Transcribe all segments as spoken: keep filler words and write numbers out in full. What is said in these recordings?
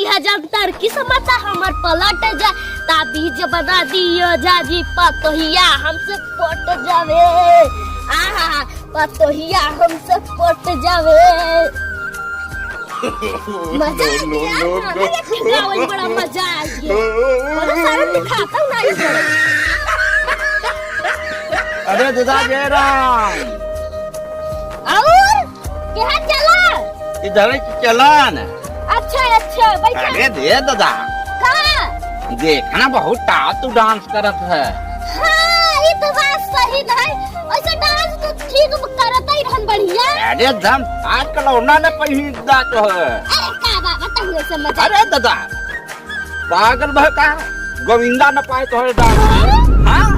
जब तर किस्मत हमर पलट जा, ताबीज बना दियो जाजी, पतोहिया हमसे पट जावे। आहा, पतोहिया हमसे पट जावे। मजा आ गया, गाने के गावल बड़ा मजा आ गया। बड़ा सारा दिखाता हूँ ना इस तरह। अरे दादा जयराम। और? केहाँ चला? इधर ही चला न। अच्छा, अच्छा, बैठा। अरे दे दादा। का? देखना बहुत टाप तू डांस करत है। हाँ, ई तो बात सही है। ऐसे डांस तो ठीक करत ही रहन बढ़िया। अरे दम, आजकल ओढ़ना न पहिन दा तो है। अरे का बाबा, तुम लोग समझ। अरे दादा, पागल भय का? गोविंदा न पाए तो है डांस। हाँ? हाँ?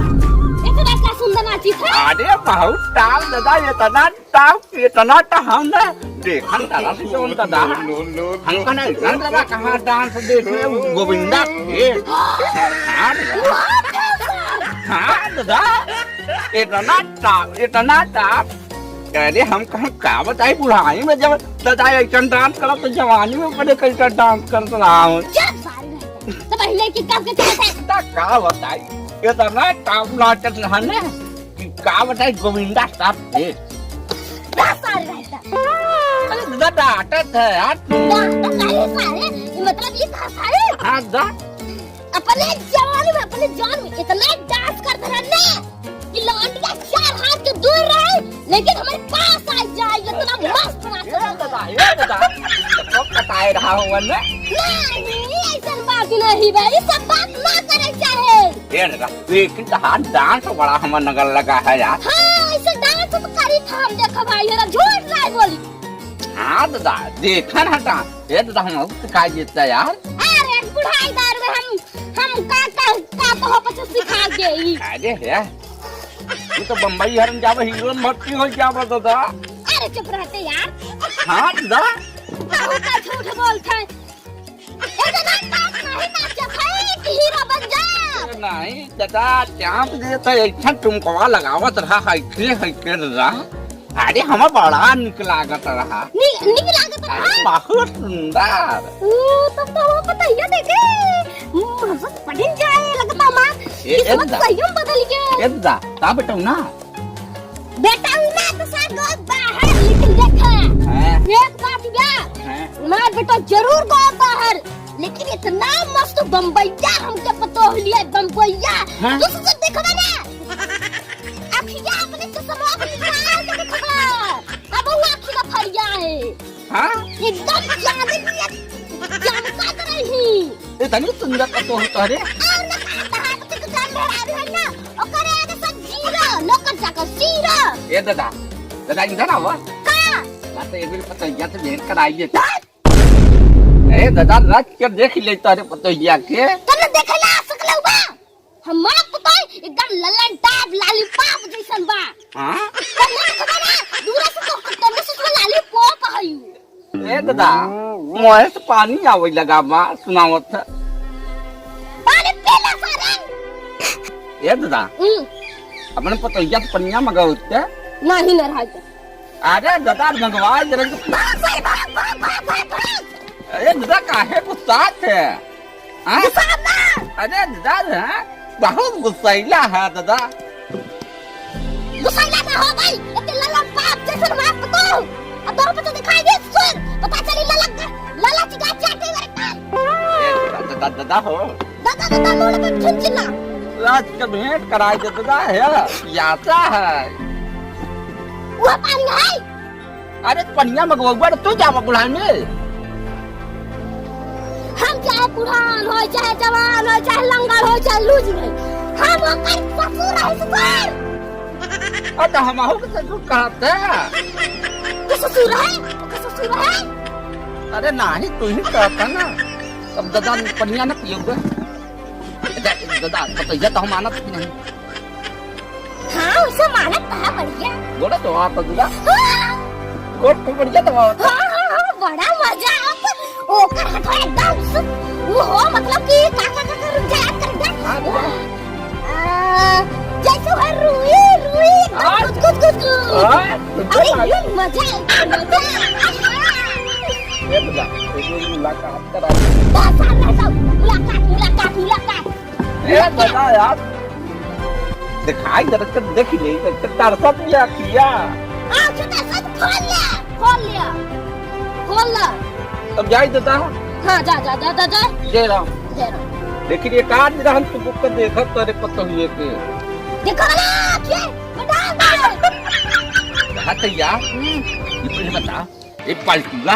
इतना का सुंदर नाचित है? अरे बहुत टाप दादा, इतना ताऊ, इतना तो हम ना देखन तरह से जोन दादा। हम कहना, "इधर दादा कहाँ डांस देखे, गोविंदा के?" हाँ दादा। हाँ दादा, इतना टाप, इतना टाप। अरे हम कहाँ का बताई, बुढ़ाई में जब दादा ऐसन डांस करत तो जवानी में बड़े कैसा डांस करत रहा हूँ। चुप सारे रहते। तो पहले की कब के चलते? ता का बताई, इतना टाप नाचत रहा ना। कि का बताई गोविंदा साहब थे। का सारे रहता? अरे दादा डांटत है यार। डांटत नहीं सारे, ये मतलब ये कहा सारे? हाँ दा। अपने जवानी में, अपने जान में इतना डांस करते रहने कि लौंडिया चार हाथ के दूर रहे, लेकिन हमारे पास आ जाए, इतना मस्त नाच ए दादा, ए दादा, तो बताए रहा हूँ मैं। नहीं, ऐसा बात नहीं भाई, सब बात ना करे चाहे। ए दादा, लेकिन तहार डांस बड़ा हमर नगर लगा है यार। हाँ, ऐसे डांस तो करी था हम, देखो भाई, ये झूठ नहीं बोली। हाँ दादा, देखन हटा। ए दादा, हम और सिखाई देता यार। अरे, बुढ़ाई दौर में हम, हम का, का, का तो हो पछे सिखा गई। अरे है, ये तो बम्बई हरन जावे, हीरो में भर्ती हो जावे दादा। अरे, चुप रहते यार। हाँ दादा। बहुत झूठ बोलते हैं। ए दादा, नाच नहीं नाचत है कि हीरो बन जा। अरे नहीं दादा, चाप देत है, ऐसा ठुमकवा लगावत रहा है, के है के दादा। अरे हमें बड़ा निक लागत रहा। नि-, निक लागत रहा? अरे बहुत सुंदर। ओ, तब तो वो पता ही है देखे। मजा पड़ी जाए लगता माँ। ए, ए किस्मत दादा। सही में बदल गया। ए दादा, का बेटा ना? बेटा, उ ना तो सागो बाहर, लेकिन देखा, हाँ। एक बात बा, हाँ। मार बेटा जरूर गो बाहर, लेकिन इतना मस्त बम्बैया हमके पतोह लिया, बम्बैया। हाँ। तू सोच देखबा ना, अखिया अपने चश्मा पे निकाल के देखबा, अब वो अखिया फरिया है। हाँ? एकदम चांदी नियन चमकत रही। इतनी सुंदर पतोह तोहरे। और ना कहा, कहा, तो तू जान मेहरारू है ना, ओकरे आगे सब जीरो, नौकर चाकर जीरो। ए दादा, दादा इधर आवा। का? ना तो ये भी पतोहिया से भेंट कराइए। हाँ? ए दादा, रच के देख ले तोहरे पतोहिया के। तब ना देखे ना आ सकले बा। हमार पतोह एकदम ललन टाप लॉलीपॉप जैसन बा। हाँ? तब ना खबर है, दूरा से तो तब से उसमें लॉलीपॉप है। ए दादा, मुँह से पानी आवे लगा बा, सुनावत है। पानी पी ले सारे। ए दादा, हम्म। अपने पतोहिया से पनिया मगावत है? नहीं ना रहा। अरे दादा, मंगवा जरा। भाग भाई, भाग, भाग, भाग, भाग, भाग। अरे दादा, काहे गुस्सात है? हाँ? गुस्सा ना। अरे दादा, हाँ? बहुत गुस्सैला है दादा। गुस्सैला ना हो भाई, इतने ललन बाप जैसे मार पको। अब दो रुपये तो दिखाई दे, सुन, पता चली ललन का, ललन चिका चाटे मेरे कान। ए दादा, दादा, दादा हो। दादा, दादा, मोड़ पे फिर चिल्ला। राज का भेंट कराई दे दादा, है, याता है। वो पानी है? अरे पनिया मगवउआ रे, तू जावा बुढ़ान में। हम चाहे बुढ़ान हो, चाहे जवान हो, चाहे लंगड़ हो, चाहे लूज हो, हम ओकर ससुर है, ससुर। अरे तो हमहू के ससुर कहत है। तो ससुर है? तो ससुर है? अरे नाही, तू ही कहत है ना। अब दादा पनिया न पियउआ। दादा, दादा, पतोहिया तो हम मानत ही नहीं। हाँ, उसे मानत कहा बढ़िया। गोड़ा तो आप दादा। हाँ। गोड़ तो बढ़िया तो आप। हाँ, हाँ, हाँ, बड़ा मजा आप। ओकर हथवा एकदम सु-, वो हो, मतलब कि का, का, का, का, रुक जा, याद कर दे। हाँ, बोलो। आ, जैसे वो रुई, रुई, एकदम हाँ। गुद, गुद, गुद, गुद। हाँ, अरे, बिल्कुल। ये मजा है, मजा। ये मजा। मुलाकात करा। बस, आ गए सब। मुलाकात, मुलाकात, मुलाकात। ए, मुलाकात। दादा यार, दिखाई दे, तो देख ले, तो तरसत भी आखिया। आँख तो सब खोल ले, खोल ले, खोल ले। अब जाई दादा। हाँ, जा, जा, जा, जा, जा। जय राम। जय राम। लेकिन एक आध रहन तो बुक कर देखत तोरे पतोहिए के। देखो ना, ये, बता दे। कहा तैया, हम्म। ये पहले बता, ए पलटुआ,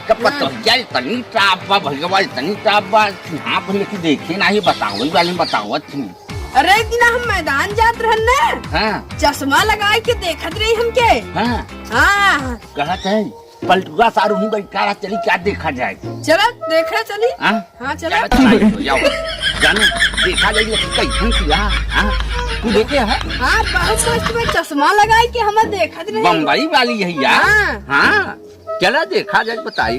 का पतोहिया इतनी टाप बा, भैया इतनी टाप बा, यहाँ पर लेके देखे नाही, बतावल वाले बतावत थी। अरे, एक दिन हम मैदान जात रहन ना, हाँ। चश्मा लगाए के देखत रही हमके। हाँ। हाँ। कहत है, पलटुआ सारू ही बैठा रहा, चली क्या देखा जाए? चला, देखा चली। हाँ? हाँ, चला। चला, चला, जाओ। जानो, देखा जाए, लेकिन कैसन किया? हाँ? तू देखे है? हाँ, बहुत मस्त में चश्मा लगाए के हम देखत रही। बम्बई वाली है यार। हाँ। हाँ। चला देखा जाए, बताई।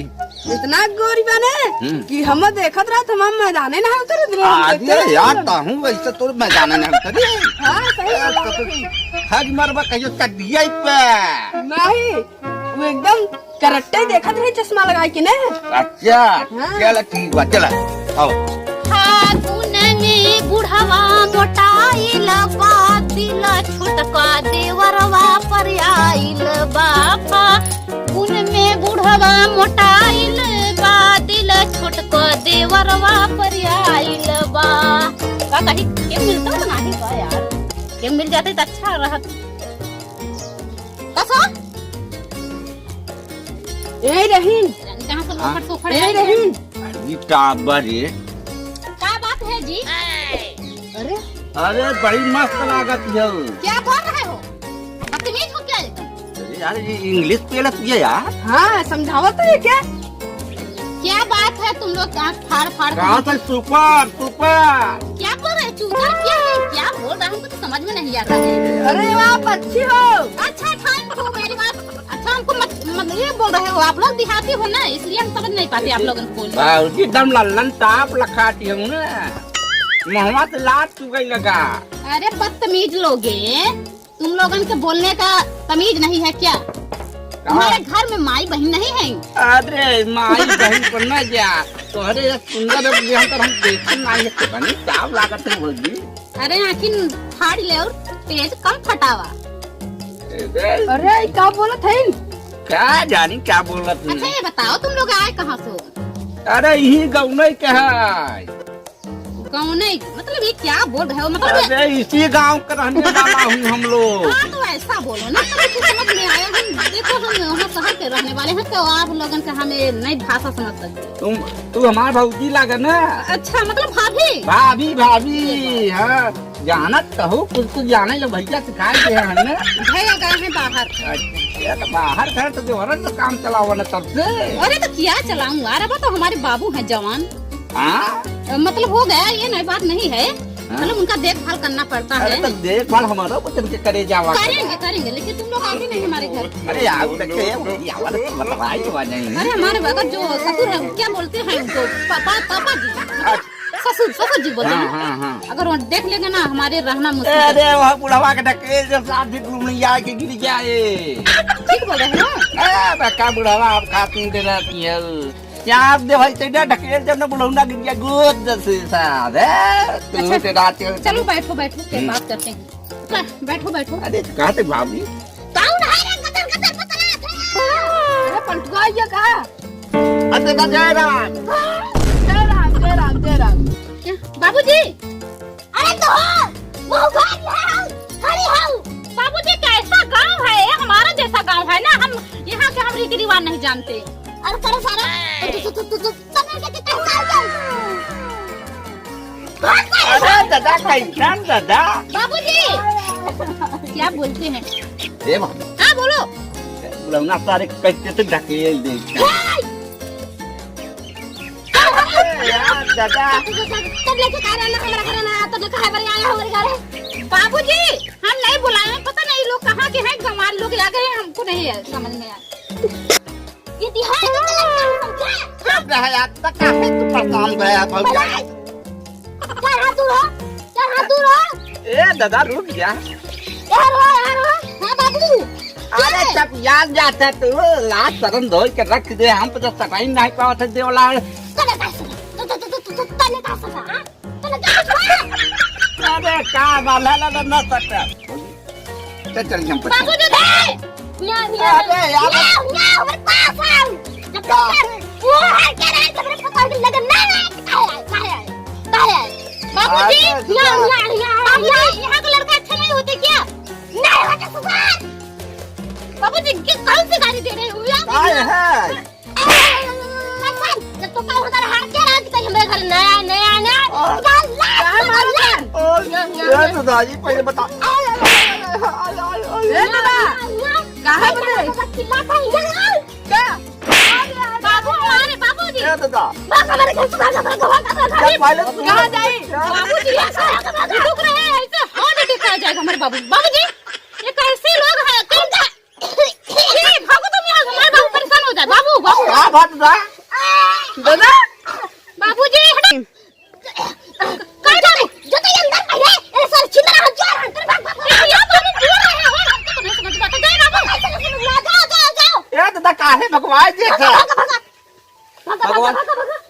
इतना गोरी बने हम्म। कि हम देखत रहत, हम मैदाने ना उतरत रहे, हम अरे देखते रहे यार, हम। ताहूँ वैसे तो मैदाने ना उतरे। हाँ, सही ए, बात तो है। हज मरबा कहियो कदिया पे। नहीं, वो एकदम correct ही देखत रहे चश्मा लगाए के ने। अच्छा, हाँ। चला ठीक बा, चला, आओ। फागुन में बुढ़वा मोटाइल बा, दिल छोटका देवरवा पर आइल बा। फागुन में बुढ़वा मोटाइल बा, दिल छोटका देवरवा पर आइल बा। का कही, के मिलता तो नाही बा यार, के मिल जाते तो अच्छा रहत। कसो? ए रहीन। कहाँ से लोफर हाँ? सोफर ए आए हैं? रहीन। अरे का बा रे? का बात है जी? अरे। अरे बड़ी मस्त लागत है। क्या बोल रहे हो? बदतमीज हो क्या एकदम? अरे यार ये English पेलत है यार। हाँ, समझावत है क्या? क्या बात है तुम लोग आँख फाड़ फाड़ के कहाँ से super, super? क्या बोल रहे हैं? चूतिया क्या है? क्या बोल रहा है? हमको तो समझ में नहीं आता है। अरे वाह, अच्छी हो। अच्छा, thank you very much। अच्छा, हमको मत, मत ये बोल रहे हो, आप लोग देहाती हो ना, इसलिए हम समझ नहीं पाते आप लोगन को। बाबूजी, दम लल्लन टाप लखाती हूँ ना, मुहवा से लात चुगई लगा। अरे बदतमीज लोगे, तुम लोगन के बोलने का तमीज नहीं है क्या? का? तुम्हारे घर में माई बहिन नहीं है? अरे माई बहिन को न जा, तोहरे ये सुंदर बिहान तर हम देखन नाही है, बनी क्या लागत है भौजी? अरे आँखिन फाड़ ले और तेज कम फटावा। अरे, अरे, ई का बोलत हईन? का जानी का बोलत हईन। अच्छा, ये बताओ, तुम लोग आए कहाँ से हो? अरे, यही गौनई के है। गौनई, मतलब, ये क्या बोल रहे हो? मतलब, ये अरे, इसी गांव का रहने वाला हूँ हम लोग। हाँ, तो ऐसा बोलो ना, तो कुछ समझ में आया। हम, देखो, हम वहाँ शहर के रहने वाले हैं, तो आप लोगन से हमें नई भाषा समझ सकते। तुम, तू हमार भौजी लागे ना। अच्छा, मतलब भाभी? भाभी, भाभी, हाँ। जानत कहू, कुछ कुछ जाने लो, भैया सिखाए दे हैं हमने। भैया गए हैं बाहर। अच्छा, तो बाहर गए तो देवरन से काम चलाओ ना तब से। अरे तो क्या चलाऊं यार, अब तो हमारे बाबू हैं जवान। हाँ? मतलब हो गया, ये नई बात नहीं है। हाँ। मतलब उनका देखभाल करना पड़ता अरे है। तो देखभाल हमारा वचन के करे जावा। करेंगे, करेंगे, लेकिन तुम लोग आओगे नहीं हमारे घर। अरे आओ, देखे, ये आवाज तो बतावा ही तो आ जाएंगे। अरे हमारे अगर जो ससुर है, क्या बोलते हैं उनको? पापा, पापा जी। अच्छा। ससुर, ससुर जी बोलते हैं। हाँ, हाँ। अगर वो देख लेगा ना, हमारे रहना मुश्किल है। अरे, वह बुढ़वा के ढकेल जब साथ भी घूम नहीं आए कि गिर जाए। ठीक बोल रहे हो। ए, बका बुढ़वा, आप खाती दे रहती है। क्या आप दे भाई, तेरा ढकेल जब ना बुढ़ौना गिर गया, गोद से साहब, है? तू अच्छा, तेरा चल, चलो बैठो, बैठो, फिर हम्म। बात करते हैं। चल, बैठो, बैठो। अरे, कहाँ थे भाभी? कौन है रे, गदर, गदर बतलात है? अरे, पलटुआ, ये कहा? अरे, जय राम। जय राम, जय राम, जय राम। क्या? बाबूजी? अरे, तो हो, वो घर है, हम खड़ी हूँ। बाबूजी, कैसा गांव है ये? हमारा जैसा गांव है ना, हम यहाँ के हम रीति रिवाज नहीं जानते। अरे, करो सारा, तू, तू, तू, तू, तू, तू, तू, तू, तू, अरे दादा, कैसन दादा? बाबूजी, क्या बोलते हैं? ए बाबू। हाँ, बोलो। बुलौना सारे कैसे तो ढकेल दे। हे! अरे यार दादा। तब लेके कह रहे ना हमारा घर ना, तब लेके है बड़ी आया हमारे घर। बाबूजी, हम नहीं बुलाए, पता नहीं लोग कहाँ के हैं, गंवार लोग आ गए, हमको नहीं है समझ में आया। ये दिहाई तो गलत काम समझा। चुप रह यार, तो काहे तू परेशान रहे यार, भौजी? चल हाँ दूर हो, चल हाँ दूर हो। ए दादा, रुक जा। यार हो, यार हो। हाँ बाबू। आ, अरे, चप याद जाता तू, लाज शरम धोई के रख दे, हम तो सटाई नहीं पावत है देवला। तने का सुना? तो, तो, तो, तो, तो, तने का सुना, हाँ? तने का सुना? अरे, का बाला ला, ला, ना सटा। चल, चल, हम पटक। बाबूजी, दे! न्या, न्या, अरे, यार। न्या, न्या, हमारे पास आओ। जब का? तक वो हर के रहे, जब मेरे पता के लगे, ना, ना, काहे आए, काहे आए, काहे आए? बाबूजी, अरे, न्या, सुधा। न्या, न्या, बाबूजी, न्या। यहाँ के लड़का अच्छे नहीं होते क्या? नहीं होते, सुधार। बाबूजी, किस कौन सी गाली दे रहे हो यार? काय है? जब तो का उधर हाथ के रात के हमरे घर नया, नया, नया। और चल, ला, काहे चल, मारत ला। है? और ना, ना, ये ना। तो दादी पहले बता। आय, आय, आय, आय, आय, आय, आय। ए दादा, ला, ला। काहे बने? चिल्ला था, ये ला। का? बाबू, अरे बाबूजी। ए दादा। भाग हमारे घर से, भाग, भाग, भाग, भाग, भाग। क्या पहले तू कहाँ जाए? क्या? बाबूजी, ऐसे रुक रहे हैं, ऐसे हार्ट अटैक आ जाएगा हमारे बाबू। बाबूजी, ये कैसे लोग हैं? कौन सा ए, भागो तुम यहाँ से, हमारे बाबू परेशान हो जाए। बाबू, बाबू। का बात बा? दादा? बाबूजी, हटो। कहाँ बाबू? जो तो ये अंदर पहले, ये सर छिंदरा हम चोर हैं, तेरे भाग, भाग, भाग। ए, ये बाबू बोल रहे हैं, हम तो नहीं समझ पाते। जाओ बाबू। जाओ, जाओ, जाओ। ए दादा, काहे भगवान जी भागो, का? भागो, भागो। भागो, भगवान। भागो, भागो, भागो।